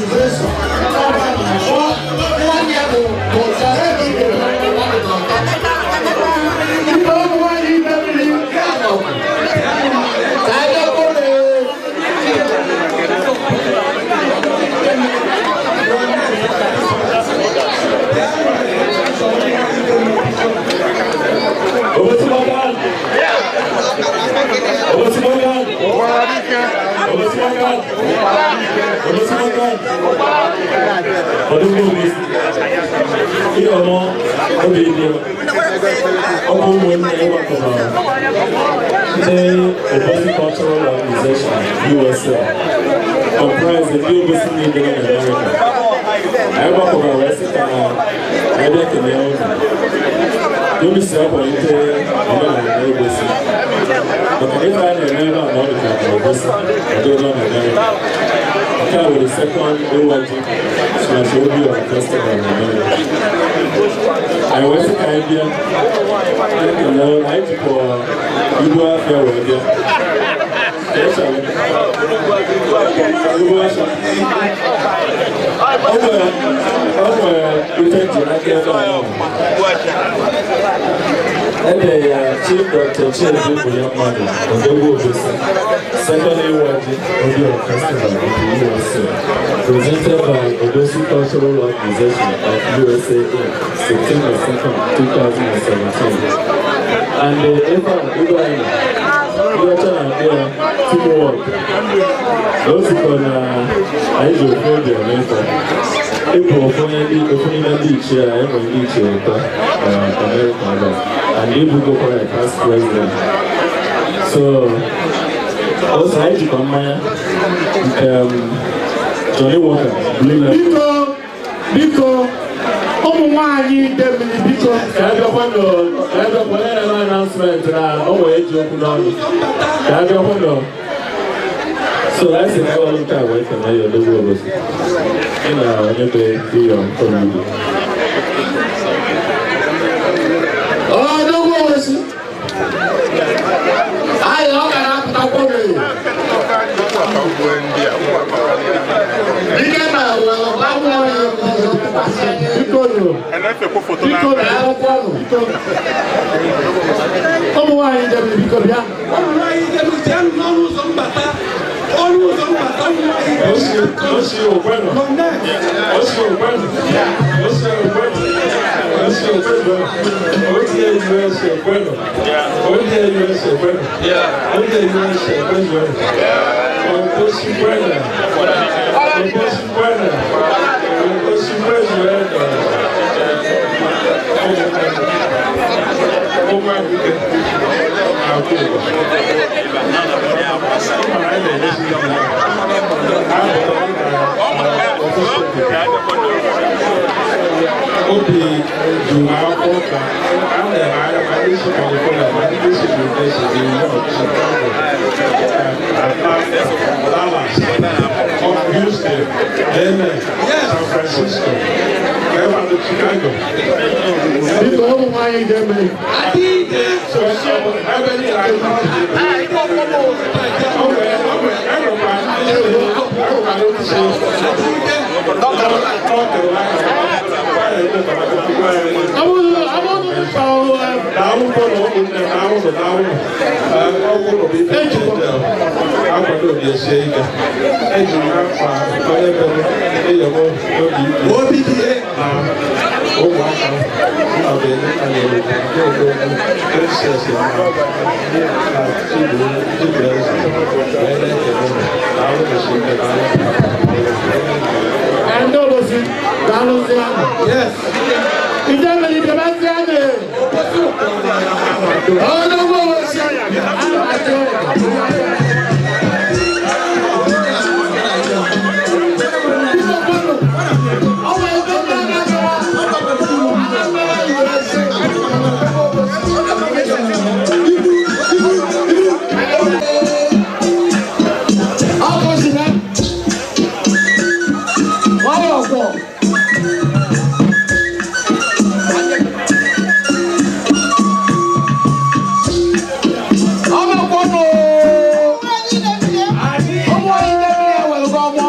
Organization. Nwanne ya bụ Biko, ụmụ nwaanyị Idemili, ka anyị bịakwuo. Obosi Makan! Obosi Makan! Obosi Makan! Obosi Makan! Ọdún Obosi. Ihe ọmọ obi dị ọkụ ụmụnne ịgbakọtara ndị Obosi Cultural Organization USA, comprised ndị Obosi niile nọ n'Amerika. Anyị gbakọrọ wee sị ka anyị bịa kelee unu. Unu si akwalite omenala na Obosi. Maka na ife a na-eme ebe a na ọ dị ka Obosi, ọ dị ebe a na Amerịka. Nke a bụ the second Ịwa Ji/Obiọra Festival na Amerịka. Anyị wee sị ka anyị bịa ekele unu. Anyị jikwa ibu afịa wee bịa. Ka ị chọrọ ibu afịa. O nwere ife nji n'aka ebe a ahụ. Ede ya Chief Dr. Chiedu Mmadụ Odogwu Obosi, Second Ịwa Ji Obiọra Festival of the USA, presented by Obosi Cultural Organization of USA Inc., September 2nd, 2017. And ife a ibe anyị ndị ọcha na-akpọ ya teamwork. Na o sikọ na anyị ji ofu obi eme ife. Ịbụ ofu onye ndị ofu n'ime ndị ichie, anyị nwere ndị ichie ụtọ na America ebe a, and ịbụgokwara ya past president. So also anyị jikwa mmanya nke Johnny Walker Blue Label. Biko, biko, ụmụ nwaanyị Idemili, biko. Ka a bịakwa nọ, ka a bịakwa onye na-eme announcement na o nwere eji okwu n'ọnụ. Ka a bịakwa nọ. So anyị sị ka anyị were nke a wee kene ya, Odogwu Obosi. Ị na onye be Iyom Olugbo. Odogwu Obosi anyị, ọ gara apụtakwa n'eyo ike na biko nụ, biko na akwụkwọ nụ. Ụmụ nwaanyị Idemili, biko bịa. Ụmụ nwaanyị Idemili, bịanụ n'ọnụ ụzọ mbata, ọnụ ụzọ mbata, ụmụ nwaanyị. Osi osi okwenu. Osi okwenu. Osi okwenu. Osi okwenu. Osi US okwenu. Osi US okwenu. Osi US okwenu. Osi kwenu. Osi kwenu. Osi kwenu. Ụmụ nwoke na-akwụ ụgwọ. Mana anyị na-emesi ike. Obi juru m afọ ka a na-eme anya ma ndị si California, ma ndị si New Jersey, New York, Chicago, Atlanta, Dallas, Houston, LA, San Francisco, ebe a Chicago. Biko, ụmụ nwaanyị Idemili. So ebe niile anyị o nwere enwekwa ndị si North Carolina. Ọ bụrụ na chọrọ Daalụ na ụmụnne m, daalụ, daalụ. Ọgwụ bụ ife akwado obi esie ike. Eji m afa onye bere eyọm obi ike Obi dị na ụmụaka nna bụ enye na na-eweta ndị odogwu princess na na Chibueze wee na-ekele ụnụ. Daalụ esi ike, daalụ. Ndị Obosi, daalụsị ahụ. Idemili, bịabasị anyị. Odogwu Obosi, ana m achọ. Biko kwenu, ọ bụ ebe ndị Anambra, Anambra USA. Ọ kwụsịrị nwayọọ kwọ. Ọmọkwọnụ ụmụ anyị Idemili, ewelugo ọmọ.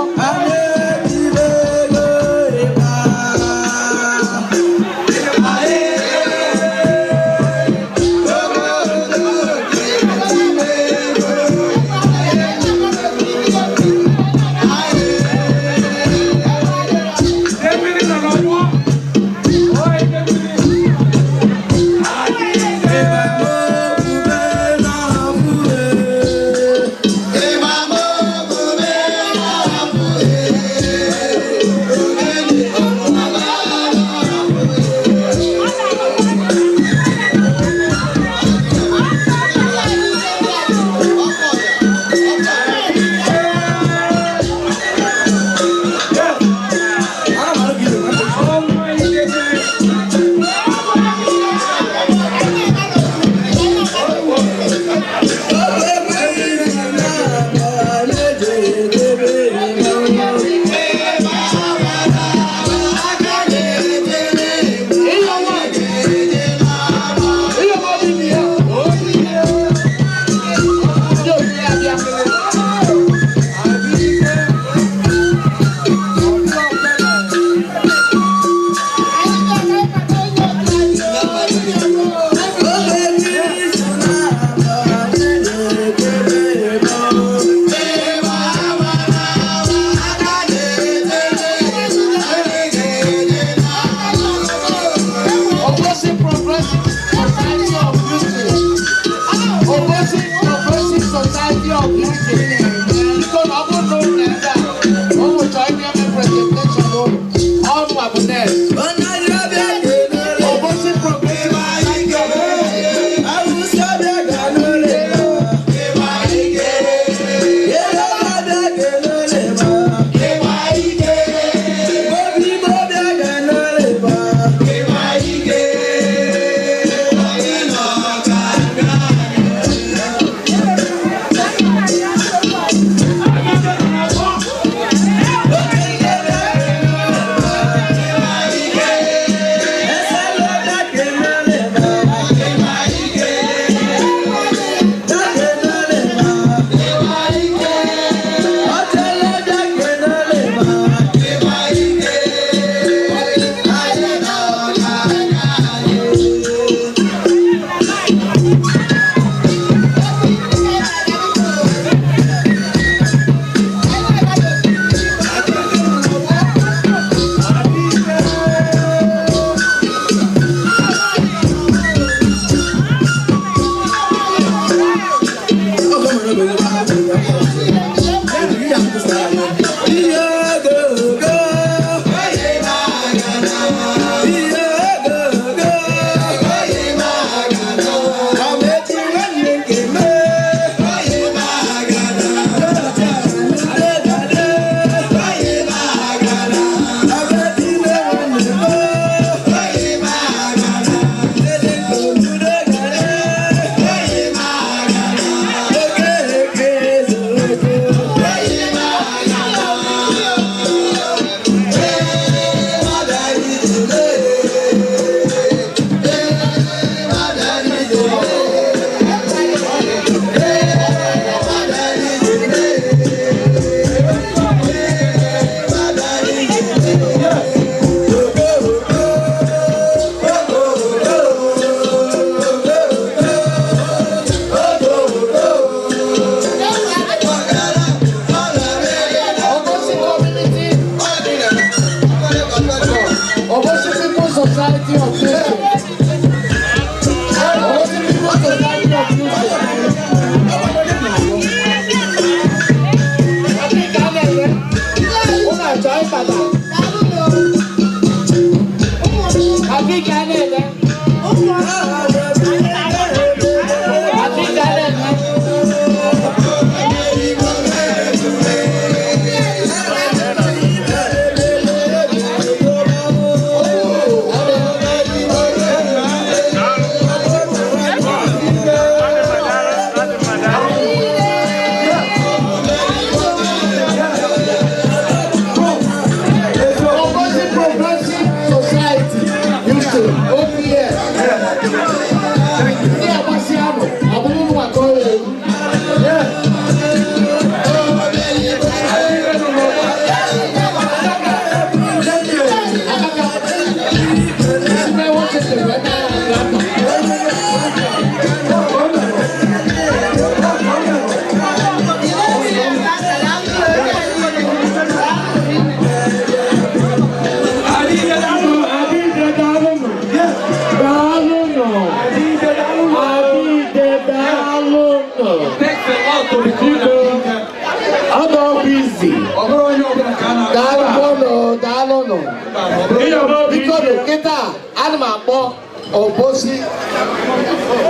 Daalụnụ. Biko nụ, kịta ana m akpọ Obosi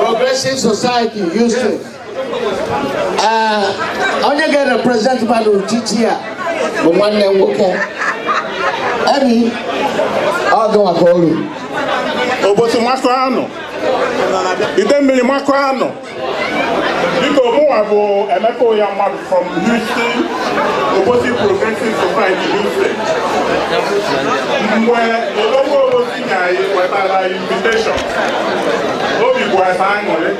Progressive Society Houston. Ee, onye ga-represent mmadụ uchichi a bụ nwanne m nwoke Emi. Ọ gị maka olu. Obosi makọ anụ, Idemmili makọ anụ. Biko, mụnwa bụ Emeka Oya mmadụ from Houston, Obosi Progressive Society Houston. Mgbe Odogwu Obosi nye anyị, wetara anyị invitation, obi bụ asa aṅụrị.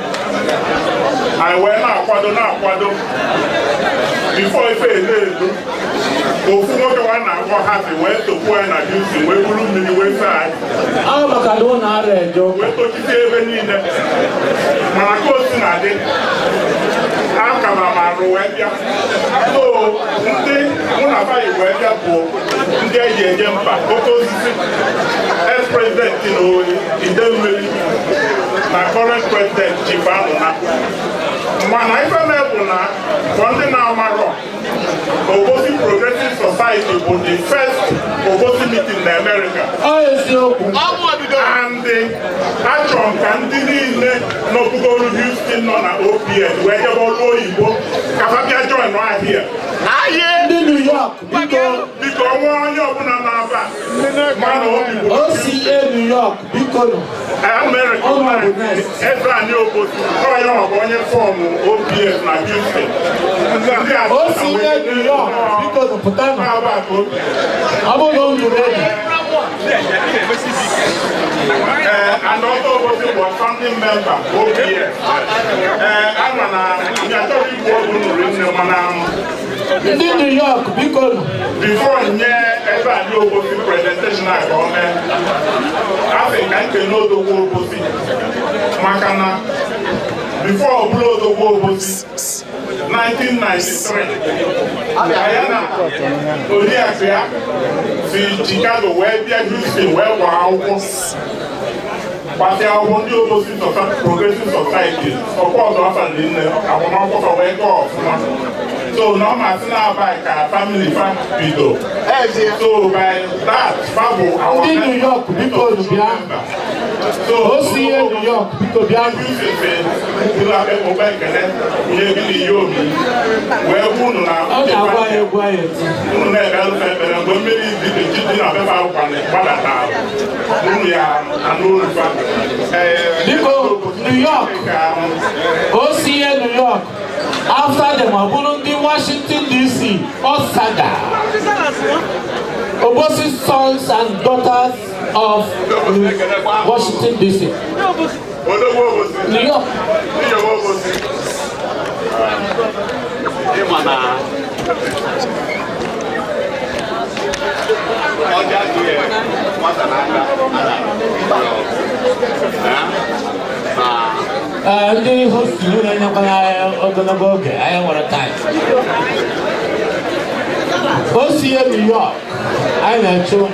Anyị wee na-akwado, na-akwado before ife elo elo. Ofu nwoke nwa na-akpọ Happy wee tokwuo anyị na Houston, wee buru mmiri wee fee anyị. Ọ maka na ụlọ ara eje ụka. Wee tochite ebe niile. Mana ka o si na dị, aka ma ma arụ wee bịa. So ndị mụ na fayi wee bịa bụ ndị eji eje mba, oke osisi, ex-president na Idemmili na current president, Chief Anụna. Mana ife mee bụ na for ndị na-amarọ, Obosi Progressive Society bụ the first Obosi meeting na America. Ọ eziokwu. And achọrọ m ka ndị niile nọbugoro Houston nọ na OPS wee jebe ọrụ oyibo ka fa bịa join ahịa. Ndị New York, biko. Biko, ọnwa onye ọbụla na-aba mana obi bụ OCA New York, biko nụ. America. Ọnụ bụ next. Eze anyị Obosi, onye ọ bụ onye form OPS na Houston. Ndị a OCA New York, biko nụ, pụtanụ. Na-aba ka obi. Ọ bụrụ na unu ready. And also Obosi was founding member OPS. Ama na ndị achọrọ ikwu ọgwụ nụrụ nne, mana Ndị New York, biko nụ. Before nye ebe a ndị Obosi presentation a ka ọ mee, a sị ka nkene Odogwu Obosi, maka na before ọ bụla Odogwu Obosi, 1993 ka ya na oriakụ ya si Chicago wee bịa Houston wee gbaa akwụkwọ, gbasịa akwụkwọ. Ndị Obosi Progressive Society ọkwa ọzọ afa ndị nne agbamakwụkwọ fa wee gaa ọfụma. So na ọ masị na-aba ka family fa bido. So by that, fa bụ our Ndị New York, biko nụ, bịa. So OCA New York, biko bịa. Ụba ekele nye gị na ihe omi wee gwa unu na Ọ ga-agwa ya egwu anyị eti. Unu na-ekpe alụfe ekpere mgbe mmiri dị ji dị na befa gbadata unu ya anụ olu fa. Biko, New York. OCA New York. After them, ọ bụrụ ndị Washington DC, Osaga. Obosi Sons and Daughters of Washington DC. Odogwu Obosi. New York. Iyowo Obosi. Ịma na ọjà dị nwata n'aka na Ee, ndị host na-enyekwara anyị ogologo oge, anyị nwere time. OCA New York, anyị na-eche unu.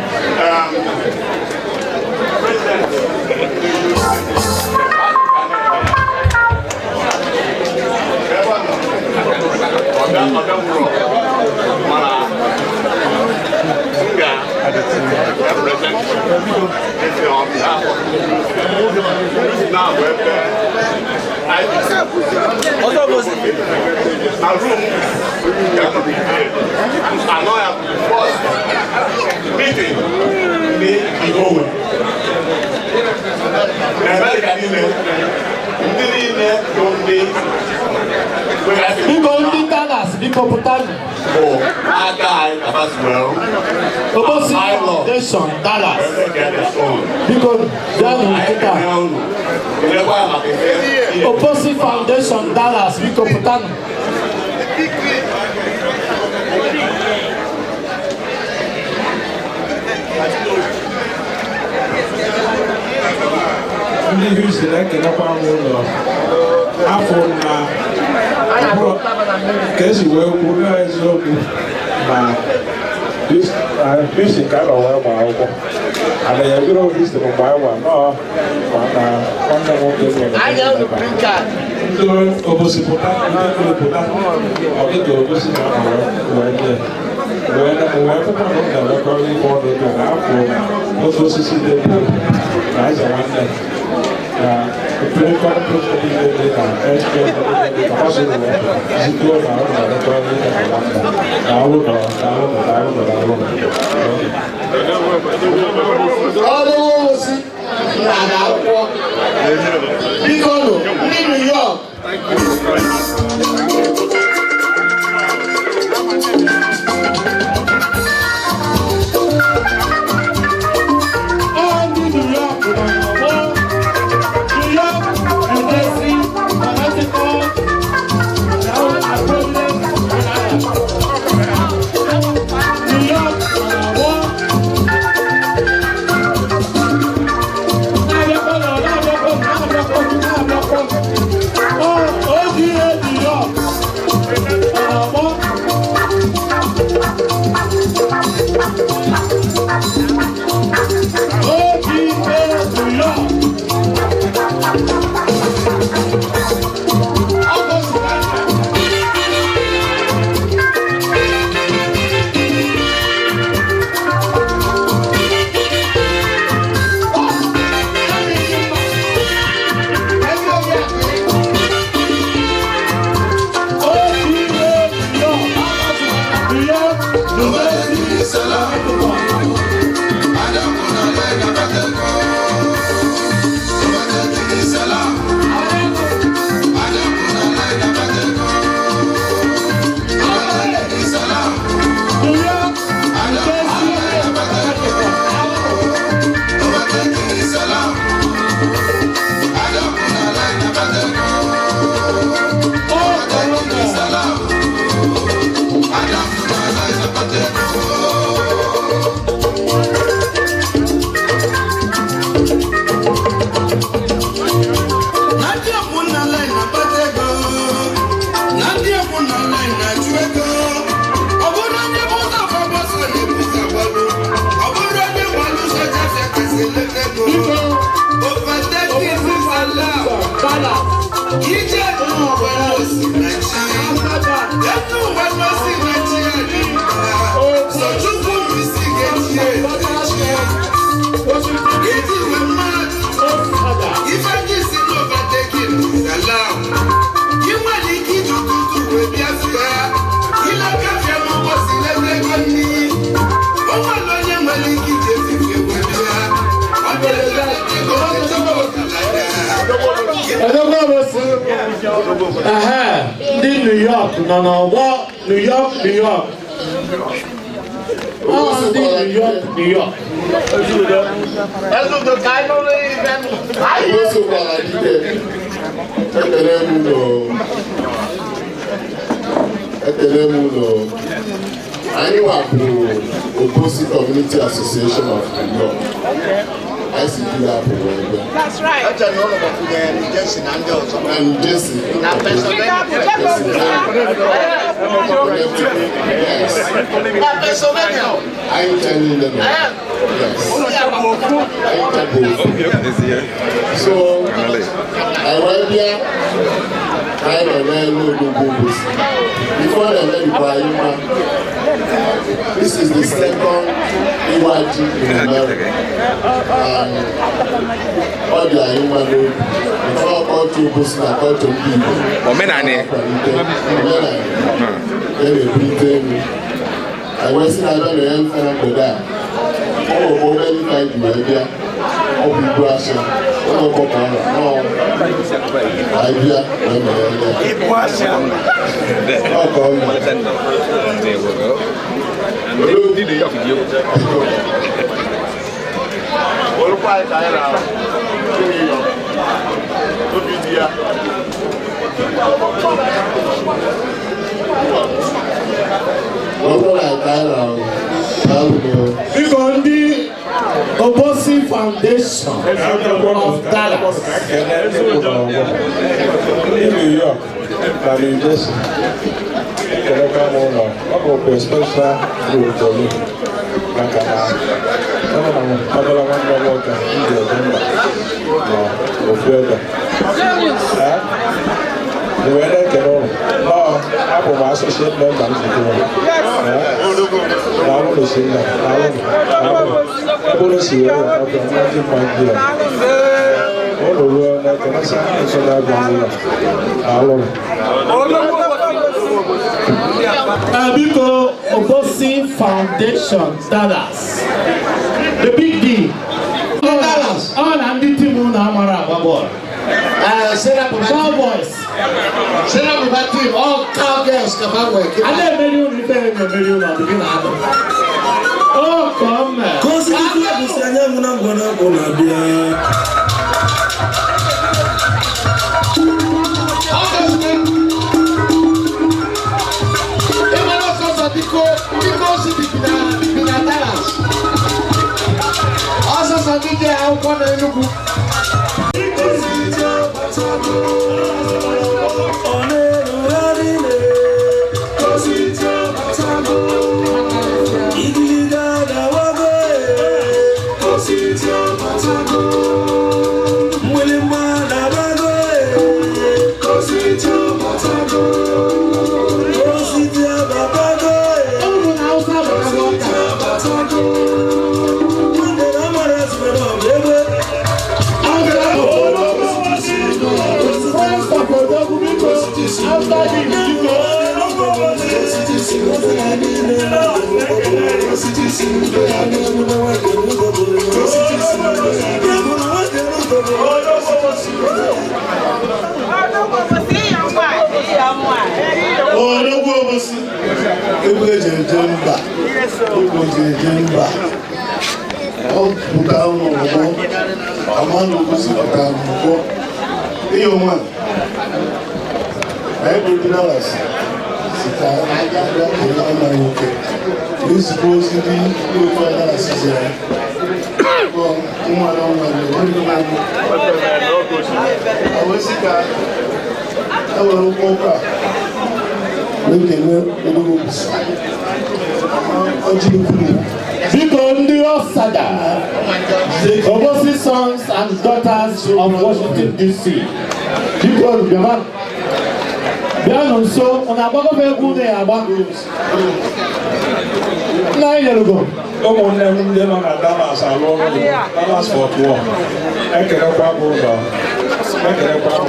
President. Ọbịa nwụrụ, mana m ga-represent eze on behalf of na-abụ ebe anyị na room anọ ya first meeting Ndị Igbo na Amerịka niile, ndị niile bụ ndị nwegasịrị Biko, ndị Dallas, biko pụtanụ. Bụ aka anyị ka ha si wee Obosi Foundation Dallas. Biko bịanụ kịta. Kelekwa ya maka ife. Obosi Foundation Dallas, biko pụtanụ. Ndị Houston, ekenekwa m ụlọ afọ na ọ bụrụ ka esi wee kwu na eziokwu na Houston ka a nọ wee gbaa akwụkwọ ana ya biro Houston mgbe anyị gba nọọ, mana nwanne m nwoke nwere ndị Obosi pụta, ndị mmiri pụta, ọ dịka Obosi na anọ wee nye wee wee fụkwa na m na-emekọrọ ife ọnụ ego na afọ. Otu osisi dị na eze nwanne na mkpirikọta niile dị na eke ka ọ sịrị wee zituo na ọ na-arụkọ ọrụ ihe na nwanne. Daalụ nọ, daalụ nọ, daalụ nọ, daalụ nọ. Ọrụ osi na akwụkwọ. Biko nụ, ndị New York. Ọ ndị New York nọ n'ọgbọ. New York, New Jersey, Connecticut, na Providence, Rhode Island. New York nọ n'ọgbọ. Na-abịakwa nọ, na-abịakwa, na-abịakwa, na-abịakwa. Ọ OGA New York nọ n'ọgbọ. OGA New York. OGA New York. New York, New Jersey, Connecticut. New York, New Jersey, Connecticut. Oh, Columbus. Na ndị ọbụla line na-akpata ego, na ndị ọbụla line na-achụ ego. Ọ bụrụ onye bụ ụzọ agbagba ọsọ na-ebuso agbalụ, ọ bụrụ onye gbalụ ụzọ jafe kasị eleta ego. Biko, Overtaking is allowed. Dallas, Ije n'ụwa n'osi na chi. after that, Enu ụwa n'osi na chi adị mma. So Chukwu bụ isi ga-echi echi. Washington, Iji wee mmadụ. Osada. Ife ndị si n'overtaking is allowed. Ị nwere ike iji ụtụtụ wee bịa fịa. Ilekafịa n'ụbọchị leta ego nri. O nwere onye nwere ike iji efifie wee bịa. Ọ bịa leta ego echebe ọgaranya. Odogwu Obosi. Ehe, ndị New York nọ n'ọgbọ. New York, New York. Ọ ndị New York, New York. Ezudo ka anyị nụrụ ibe nụ. Osokwala dike, ekele m unu, ekele m unu. Anyị wapụrụ Obosi Community Association of New York. Anyị si Big Apple wee bịa. That's right. Eche na ụlọ gbakwunyere New Jersey na ndị ọzọ. Na New Jersey. Na Pennsylvania. Yes. Na Pennsylvania. Anyị ncha niile nọ. Yes. Anyị ncha bụ ofu. So, anyị wee bịa ka anyị nọ n'elu odogwu Obosi. Ife ọ na-eme dịkwa anyị mma. This is the second Iwa Ji in America. And ọ dị anyị mma n'obi. Ife ọkọchị Obosi na kọlchọ ndị Igbo. Omenani. Akwalite omenani. Ya na-ebulite elu. Anyị wee sị na abịa na ya mfe na mgbede a. Ọ bụ obere ife anyị ji wee bịa. Ọ bụ ibu asha. Ụlọ ọkụkọ ahụ. Nọọ. Anyị bịa wee mere ya. Ọ ka ọ mere. Ndị New York ji egwu. Olùkọ́ àìsàn ayé ra kí ni yọ tóbi di ya. Ọ bụrụ na anyị na daalụ nụ. Biko, ndị Obosi Foundation of Dallas. Ndị New York na New Jersey, ekelekwa m ụlọ. Ọ bụ special group for me maka na ọ na m obere nwanne m nwoke m ji eje mba na ofu ebe. Ee? M wee na-ekele ụlọ nọọ abụ m. associate member nzukọ nwa. Daalụ n'osi nna, daalụ, daalụ. Ebe unu si wee weta ọbịa ndị mma ndị a. Unu ruo na-ekenesa nso na-abịa n'ụlọ. Daalụ. Biko, Obosi Foundation, Dallas. The Big D. Dallas. Ọ na ndị team unu amara agba bọọlụ. Sarah Baba Cowboys. Sarah Baba team, all cowgirls ka fa nwee A na-emeri unu ife na-emeri unu ọdịgị na adụ. Ọ ka ọ mee. Ka o siri ike bụ si anyanwụ na ngwa na ngwụ na-abịa. Ịmara ọsọsọ biko biko si bi na Dallas. Ọsọsọ ndị je akwụkwọ na Enugu. Ọ na-erugharị igiliga adawago mgbịlịgba adabago osisi ababago Unu na Hausa bụ na ọka. nwanne na amara zụrụ ọgụ egbe. Friends of Odogwu, biko, after this, biko. Odogwu Obosi, egwu eji eje mba, egwu eji eje mba. Ọ pụtara n'ọgbọ, ama na Obosi pụtara n'ọgbọ. Ihe onwe a, anyị bụ ndị Dallas, si ka anyị bịa kelee nwanne anyị nwoke. Ezigbo ozi ndị otu anyị Dallas ziri anyị. Bụ nwa na nwa na nwanne m anyị. O wee sị ka e were ụkwụ ụka wee kelee Odogwu Obosi. Ọjị kwuru. Biko ndị Ọsada, Obosi Sons and Daughters of Washington DC. Biko bịaba. Bịanụ nso, unu agbakọba egwu unu ya agba. Nna anyị nyerugo. Ụmụnne m ndị nọ na Dallas alụ ọrụ Dallas Fort Worth, ekelekwa m ụlọ, ekelekwa m.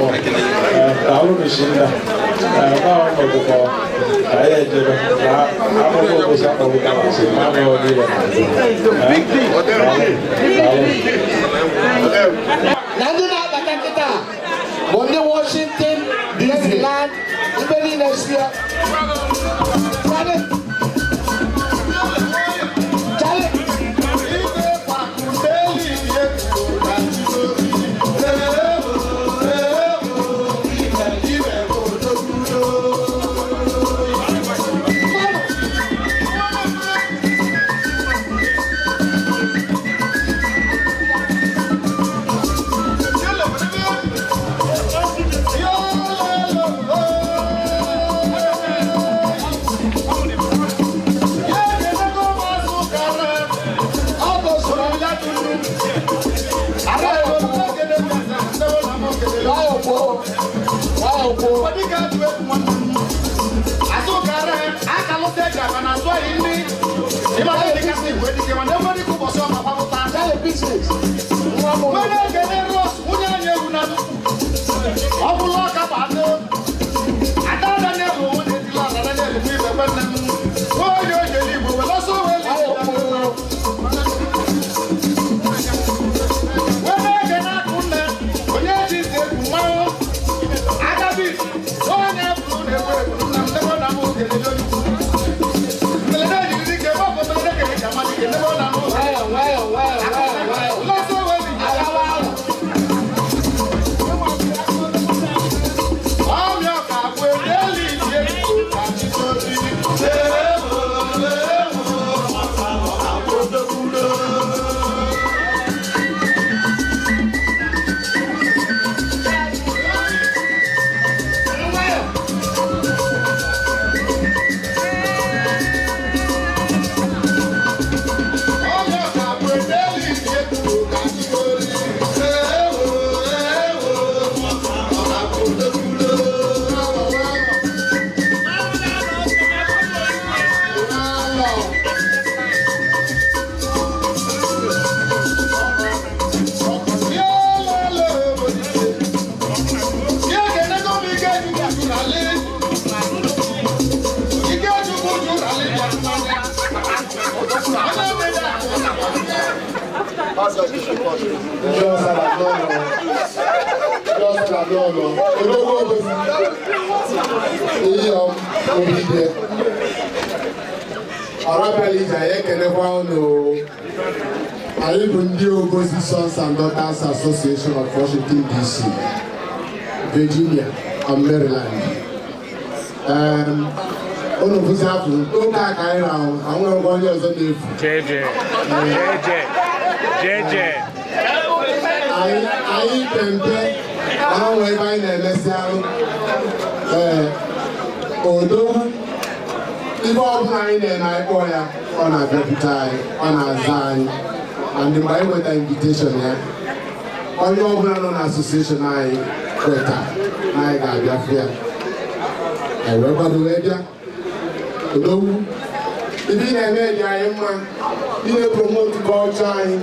Daalụ n'isi nna ọgụgọ ka anyị ejebe na akpụkpọ Obosi akpọrọ Dallas ma nọ niile. Na ndị na-abata kịta bụ ndị Washington, Maryland, ibe niile si ya. Charlie. Charlie. Yeah. Ndị Ọsada n'ọnụ. Ndị Ọsada n'ọnụ. Odogwu Obosi. Iyom Obidie. Ọrabịala anyị ekelekwa unu. Anyị bụ ndị Obosi Sons and Daughters Association of Washington DC, Virginia and Maryland. Unu bụzi afọ oge a ka anyị rahụ, anwụrụkwa onye ọzọ na-efu. Jeje. Jeje. Jeje. Anyị pempe ahụ ebe anyị na-emesi arụ. Ee, odogwu, ibe ọbụla anyị na-eme, anyị kpọọ ya, ọ na-abịakwute anyị, ọ na-aza anyị. And mgbe anyị nweta invitation ya, onye ọbụla nọ na association anyị kweta na anyị ga-abịa fụ ya. Anyị wee kwado wee bịa. Odogwu, ibe ị na-eme dị anyị mma. Ị na-epromote culture anyị,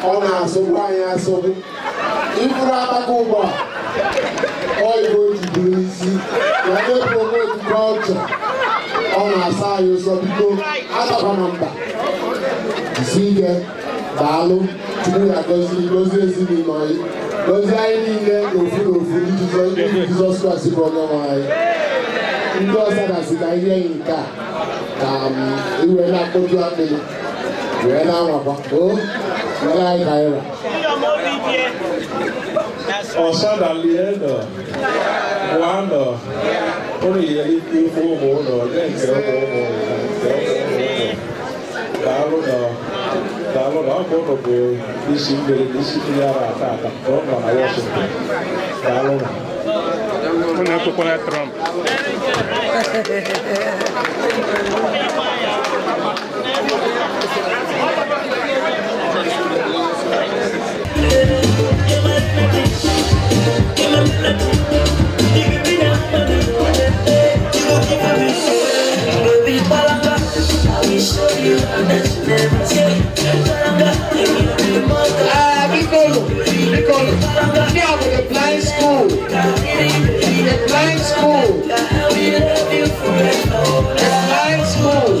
ọ na-asụgbu anyị asụgbu. Ifuru akpaka ụgbọ a, ọ igbo o ji buru isi ya na-epromote culture, ọ na-asa anyị ụsọ. Biko, adakwa na mba, jisi ike. Daalụ. Chukwu ya gozi, gozie ezinụlọ anyị, gozie anyị niile n'ofu n'ofu, n'iji Jizọs Kraịst bụ onye nwe anyị. Ndị ọzọ na-asị ka ihe nke a ka iwe na-akpọju akpịrị wee na-anwakwa o were anyị ka anyị ra. Ọsada lienụ, mụanụ, unu yere ike ife ụmụ ụnụ, nye nke ụmụ ụmụ na nke ụmụ ụmụ ụnụ. Daalụ nọ, daalụ nọ, ọ bụ ụnụ bụ isi mmiri na isi mmiri ara ata ata, ka ọ nọ na Washington. Daalụ nọ. Unu ekwekwala Trump. Ah, biko, biko, ndị a bụ the blind school. The blind school. The blind school.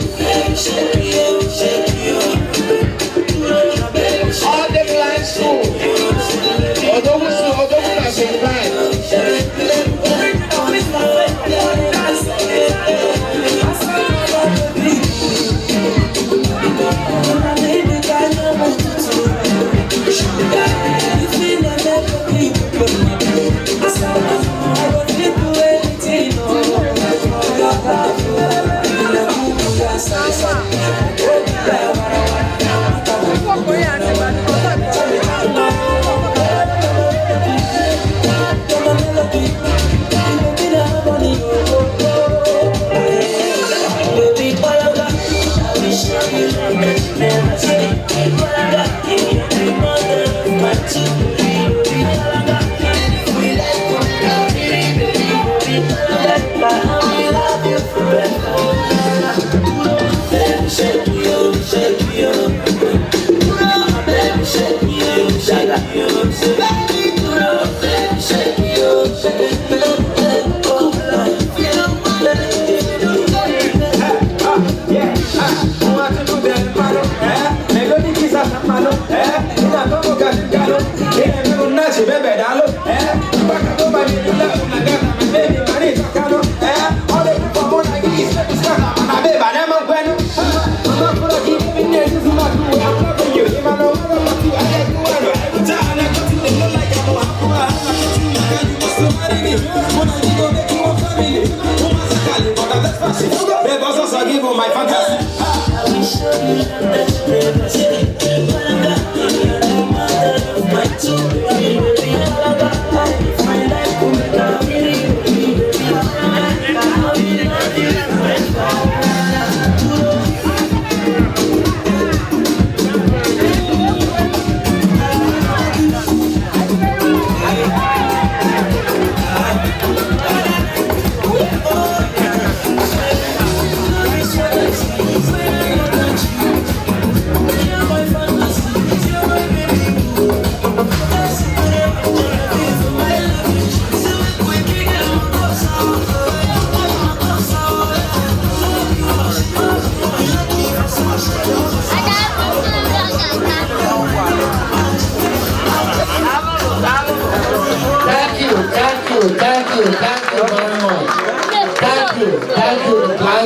All the blind school. Odogwu si Odogwu na so blind. My fantasy. Thank you.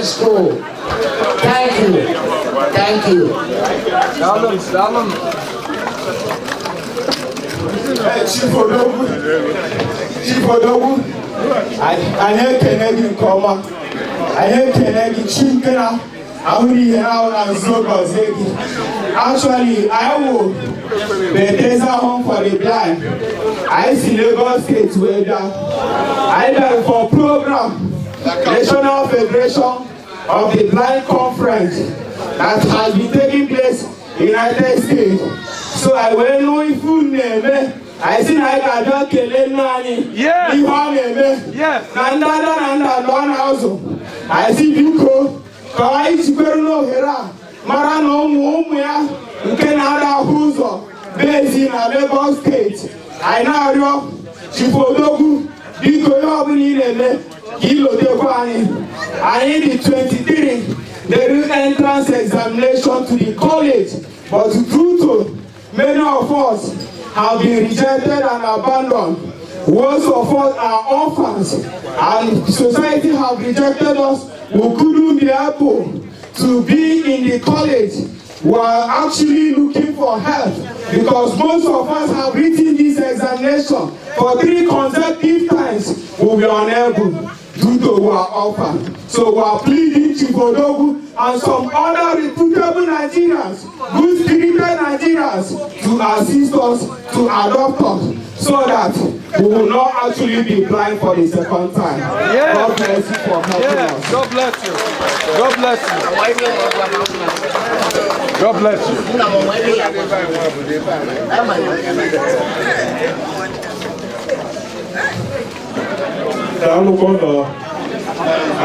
School. Thank you. Thank you. Daalụ, daalụ. Chief Odogwu, Chief Odogwu, anyị ekene gị nke ọma. Anyị ekene gị. Chi nke na ahụrụ ihe ahụ na nzuzo gọzie gị. Actually, anyị wụ Bethesda Home for the Blind. Anyị si Lagos State wee bịa. Anyị bịara for program National Federation of the Blind Conference that has been taking place in United States. So anyị wee nụ ife unu na-eme. Anyị sị na anyị ga-abịa kelee nna anyị ihe ọ na-eme na ndị ada na nna ọ na-azụ. Anyị sị biko ka anyị jikwere n'ohere a mara na ụmụ ụmụ ya nke na-ada ahụ ụzọ bezi na Lagos State. Anyị na-arịọ Chief Odogwu, biko, ihe ọbụla ị na-eme ka ilotekwa anyị. Anyị dị 23 the entrance examination to the college, but due to many of us have been rejected and abandoned. Most of us are orphans and society have rejected us. We couldn't be able to be in the college. We are actually looking for help because most of us have written this examination for three consecutive times. We were unable due to we are orphans. So we are pleading Chief Odogwu and some other reputable Nigerians, good spirited Nigerians, to assist us, to adopt us, so that we will not actually be blind for the second time. God bless you for helping us. God bless you. God bless you. God bless you. Daalụkwa nọ.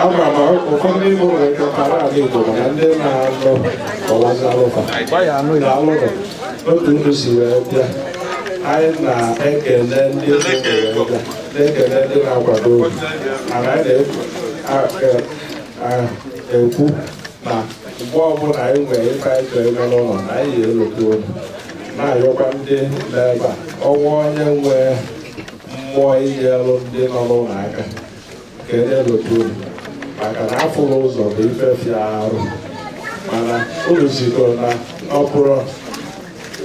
Ama m ụfọdụ n'ime ụlọ ike kara ala Igbo, mana ndị na-alụ ọwazalụfa. Daalụ nọ otu unu si wee bịa. Anyị na-ekele ndị unu wee bịa, na-ekele ndị na-akwado unu. Mana anyị na-ekwu na mgbe ọbụla anyị nwere ife anyị chọrọ ime n'ụlọ na anyị ga-elote unu, na-ayọkwa ndị n'ebe a ọnwa onye nwee mmụọ inyelụ ndị nọ n'ụlọ aka ka e na-elote unu, maka na afụrụ ụzọ bụ ife fịa arụ. Mana unu zikọrọ na ọ bụrụ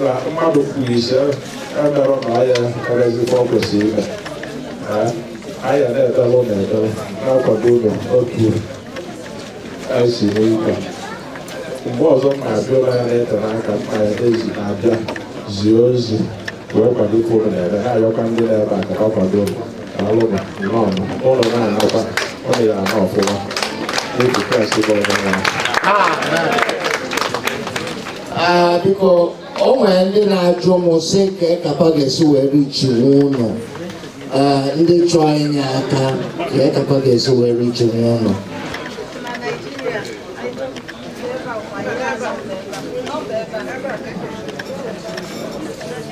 na mmadụ kwuru ise emerụ na ya emezikwa ọ kwesịrị ime. Anyị na-edere ụlọ edere, na-akwado ụlọ otu anyị si n'ike. Mgbe ọzọ m na-abịa ụlọ ya na-ete n'aka m ezi na-abịa zie ozi wee kwado ife ụlọ na-eme, na-ayọkwa ndị na-ebe a ka ha kwado ụlọ. Daalụ nnọọ. Ụlọ na-anakwa ụlọ ya ana ọfụma n'otu Kraịst bụ onye nwe anyị. Ee, biko, o nwere ndị na-ajụ m sị ka kapa ga-esi wee richinwu ụlọ. Ee, ndị chọọ inye aka, ka kapa ga-esi wee richinwu ụlọ.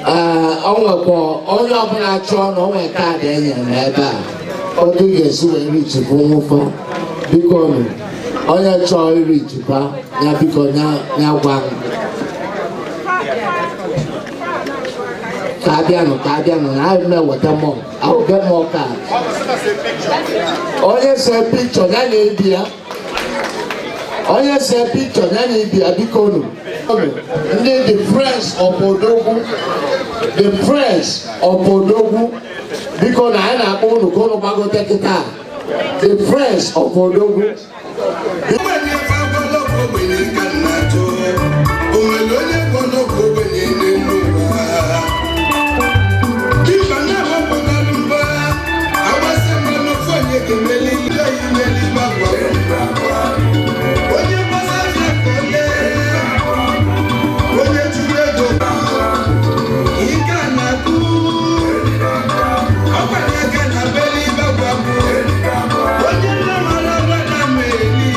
Ee, o nwekwa onye ọbụla chọọ na o nwere kaadị e nyere m ebe a otu ga-esi wee richikwu nwụfa. Biko nụ, onye chọọ irichikwa ya, biko ya gwa m ka abịanụ, ka abịanụ na anyị na-eweta mọ. I will get more cards. Onye se picture ya na-ebi ya, onye se picture ya na-ebi ya, biko nụ. Ndị the Friends of Odogwu, the Friends of Odogwu, biko na anyị na-akpọ unu ka unu gbagote kịta. The Friends of Odogwu. Onwere onye gwọnọgwụ ogbenye n'elu ụwa dịka na-agbapụtalụ mba agbasị mba n'ofe onye ga-emeli ndị oyi meli gbagwa onye gbasa afịa ka onye onye juru ego ike a na-akụ ọkwanye aka na beli gbagwa onye nne mara agba na meli.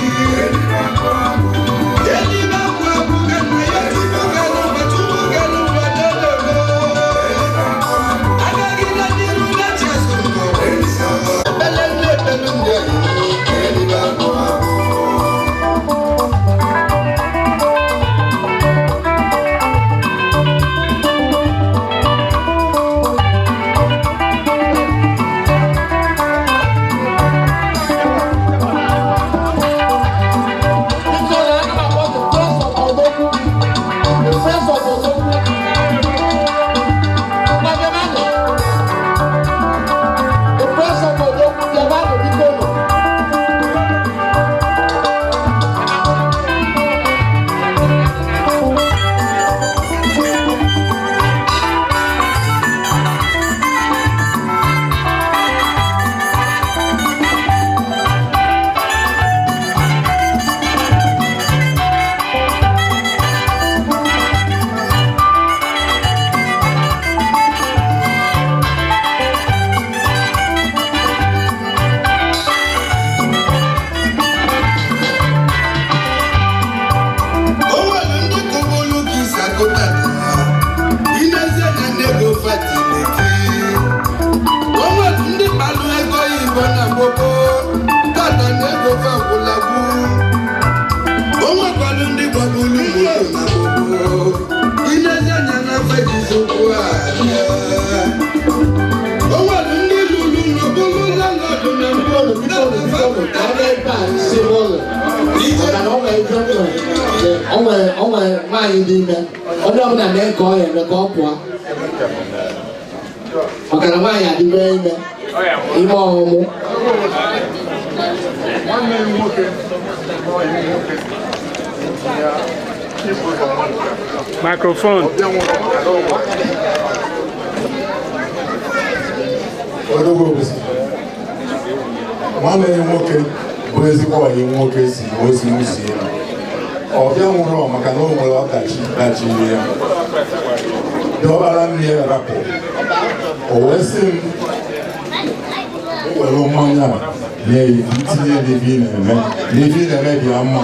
Nwaanyị dị ime, onye ọbụla mee ka ọ ya eme ka ọ pụọ, maka na nwaanyị adịbe ime ime ọmụmụ. Nwanne m nwoke, nwoke ya. Microphone. Odogwu Obosi, nwanne ya nwoke bụ ezigbo ọyị nwoke si ozi nwuzie ya. Ọ bịa nwụrụ maka na o nwere ọdachi dachiri ya. Dọbara nne ya rapụ, o wee sị m were mmanya a nye ya, ntinye n'ife ị na-eme, n'ife ị na-eme dị ya mma,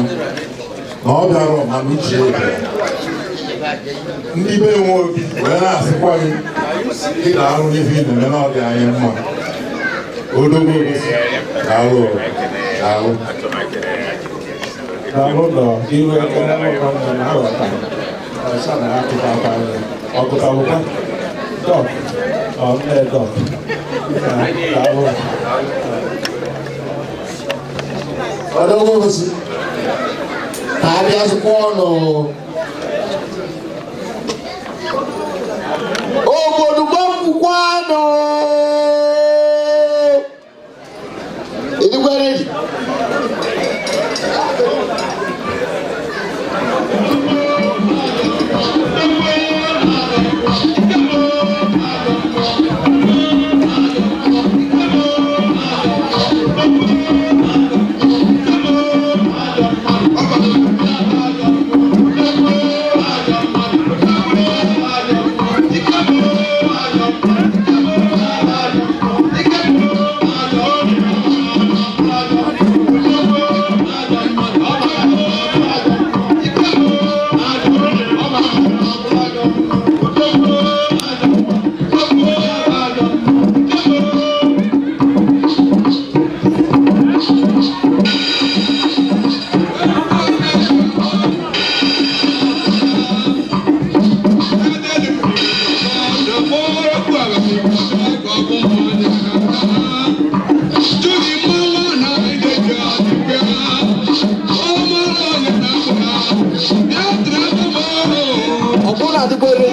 na ọ bịara mana uche ya bịara. Ndị be nwe obi wee na-asịkwa gị ị na-arụ n'ife ị na-eme na ọ dị anyị mma. Odogwu Obosi, daalụ, daalụ. Daalụ nọ iwe ekele nwoke nọ na aghọta ọsọ na akụta aka ọkụtawụkwa dọk ọ nne dọk. Daalụ. Odogwu Obosi, ka a bịa zụkwa ọnụ obodo gbapụkwanụ. Ịdịkwa ready? Ọbụna adịgboro.